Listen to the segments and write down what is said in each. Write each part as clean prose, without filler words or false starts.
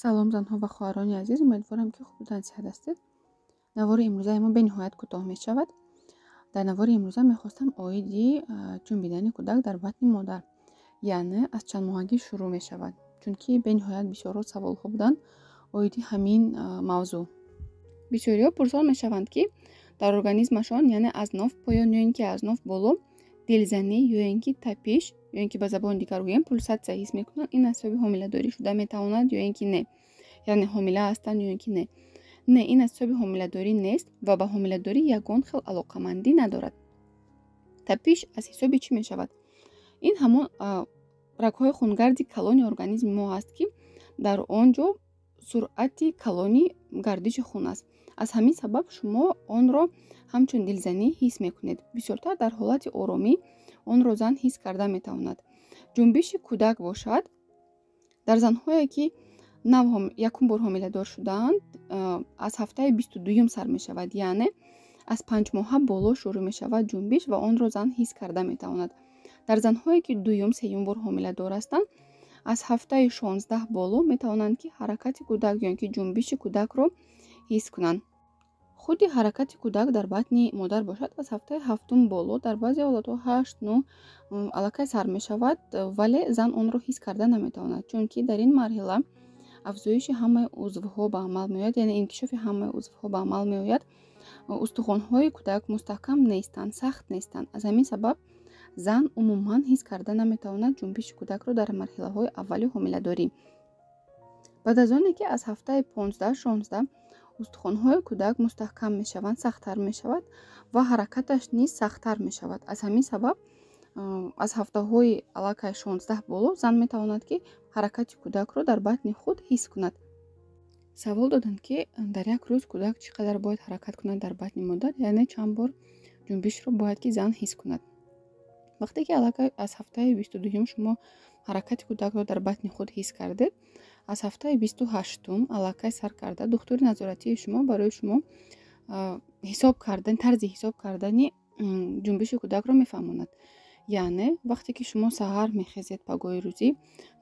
Салом, занҳо ва хоҳарони азиз, умедворам, ки хубу тансиҳат ҳастед. Навори имрӯзаи мо бениҳоят кӯтоҳ мешавад. Дар навори имрӯза мехостам оиди ҷунбидани кӯдак дар батни модар, яъне аз чанд моҳагӣ шурӯъ мешавад, чунки бениҳоят бисёрҳо саволҳо буданд оиди ҳамин мавзӯъ. Бисёриҳо пурсон мешаванд, ки дар организмашон, яъне аз ноф поён ё ин ки аз ноф боло дилзанӣ ё ин ки тапиш, ё ин ки ба забони дигар гӯем, пульсатсия ҳис мекунанд. Ин аз ҳисоби ҳомиладорӣ шуда метавонад ё ин ки не, яъне ҳомила ҳастанд ё ин ки не? Не, ин аз ҳисоби ҳомиладорӣ нест ва ба ҳомиладорӣ ягон хел алоқамандӣ надорад. Тапиш аз ҳисоби чӣ мешавад? Ин ҳамон рагҳои хунгарди калони организми мо ҳаст, ки дар он ҷо суръати калони гардиши хун аст. Аз ҳамин сабаб шумо онро ҳамчун дилзанӣ ҳис мекунед. Бисёртар дар ҳолати оромӣ онро зан ҳис карда метавонад. Ҷунбиши кӯдак бошад, дар занҳое, ки нав якум бор ҳомиладор шудаанд, аз ҳафтаи 22-юм сар мешавад, яъне аз 5 моҳа боло шурӯъ мешавад ҷунбиш ва онро зан ҳис карда метавонад. Дар занҳое, ки дуюм, сеюм бор ҳомиладор ҳастанд, аз ҳафтаи 16 боло метавонанд, ки ҳаракати кӯдак ё ин ки ҷунбиши кӯдакро ҳис кунанд. Худи ҳаракати кӯдак дар батни модар бошад, аз ҳафтаи ҳафтум боло, дар баъзе ҳолатҳо ҳашт, нӯ аллакай сар мешавад, вале зан онро ҳис карда наметавонад, чунки дар ин марҳила афзоиши ҳамаи узвҳо ба амал меояд, яъне инкишофи ҳамаи узвҳо ба амал меояд. Устухонҳои кӯдак мустаҳкам нестанд, сахт нестанд. Аз ҳамин сабаб зан умуман ҳис карда наметавонад ҷунбиши кӯдакро дар марҳилаҳои аввали ҳомиладорӣ. Баъд аз оне ки аз ҳафтаи 15, 16 устухонҳои кӯдак мустаҳкам мешаванд, сахттар мешавад ва ҳаракаташ низ сахттар мешавад. Аз ҳамин сабаб аз ҳафтаҳои аллакай 16 боло зан метавонад, ки ҳаракати кӯдакро дар батни худ ҳис кунад. Савол доданд, ки дар як рӯз кӯдак чӣ қадар бояд ҳаракат кунад дар батни модар, яъне чанд бор ҷунбишро бояд, ки зан ҳис кунад. Вақте ки аллакай аз ҳафтаи 22-юм шумо ҳаракати кӯдакро дар батни худ ҳис кардед, аз ҳафтаи 28-ум аллакай сар карда духтури назоратии шумо барои шумо ҳисоб кардан, тарзи ҳисоб кардани ҷунбиши кӯдакро мефаҳмонад. Яъне вақте ки шумо саҳар мехезед, пагоҳи рӯзӣ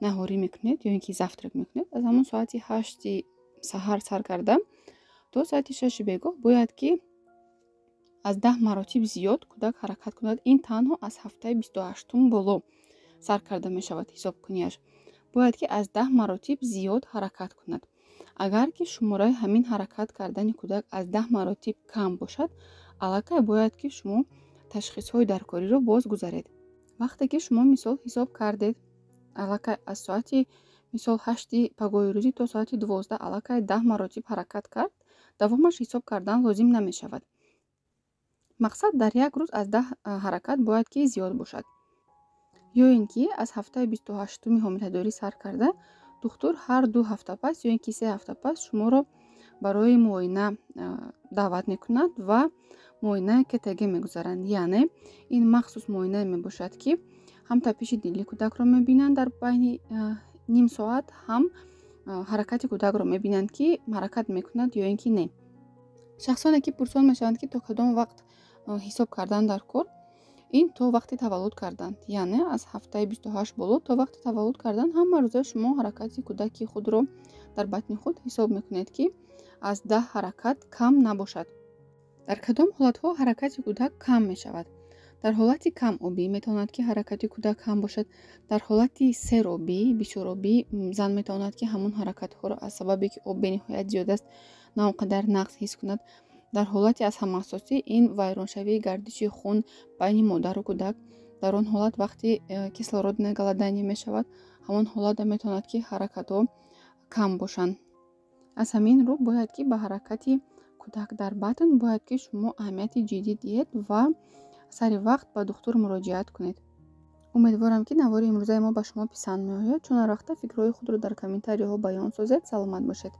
наҳорӣ мекунед ё ин ки завтрак мекунед, аз ҳамон соати 8-и саҳар сар карда то соати 6-и бегоҳ бояд, ки аз 10 маротиб зиёд кӯдак ҳаракат кунад. Ин танҳо аз ҳафтаи 28-ум боло сар карда мешавад ҳисобкунияш. Бояд, ки аз 10 маротиб зиёд ҳаракат кунад. Агар ки шумораи ҳамин ҳаракат кардани кӯдак аз 10 маротиб кам бошад, аллакай бояд, ки шумо ташхисҳои даркориро боз гузаред. Вақте ки шумо, мисол, ҳисоб кардед, аллакай аз соати, мисол, 8-и пагоҳи рӯзӣ то соати 12 аллакай 10 маротиб ҳаракат кард, давомаш ҳисоб кардан лозим намешавад. Мақсад, дар як рӯз аз 10 ҳаракат бояд, ки зиёд бошад. Ё ин ки аз ҳафтаи 28-уми ҳомиладорӣ сар карда духтур ҳар 2 ҳафта пас ё ин ки 3 ҳафта пас шуморо барои муоина даъват мекунад ва муоинаи КТГ мегузаранд. Яъне ин махсус муоинае мебошад, ки ҳам тапиши дили кӯдакро мебинанд дар байни ним соат, ҳам ҳаракати кӯдакро мебинанд, ки ҳаракат мекунад ё ин ки не. Шахсоне, ки пурсон мешаванд, ки то кадом вақт ҳисоб кардан дар кор, ин то вақти таваллуд кардан, яъне аз ҳафтаи 28 боло то вақти таваллуд кардан ҳама рӯза шумо ҳаракати кӯдаки худро дар батни худ ҳисоб мекунед, ки аз 10 ҳаракат кам набошад. Дар кадом ҳолатҳо ҳаракати кӯдак кам мешавад? Дар ҳолати камобӣ метавонад, ки ҳаракати кӯдак кам бошад. Дар ҳолати серобӣ, бисёробӣ зан метавонад, ки ҳамон ҳаракатҳоро аз сабабе ки об бениҳоят зиёд аст, на он қадар нағз ҳис кунад. Дар ҳолати аз ҳама асосӣ ин вайроншавии гардиши хун байни модару кӯдак. Дар он ҳолат, вақти кислородное голодание мешавад, ҳамон ҳолатда метавонад, ки ҳаракатҳо кам бошанд. Аз ҳамин рӯ бояд, ки ба ҳаракати кӯдак дар батн бояд, ки шумо аҳамияти ҷиддӣ диҳед ва сари вақт ба духтур муроҷиат кунед. Умедворам, ки навори имрӯзаи мо ба шумо писанд меояд. Чун ҳар вақта фикрҳои худро дар комментарияҳо баён созед. Саломат бошед.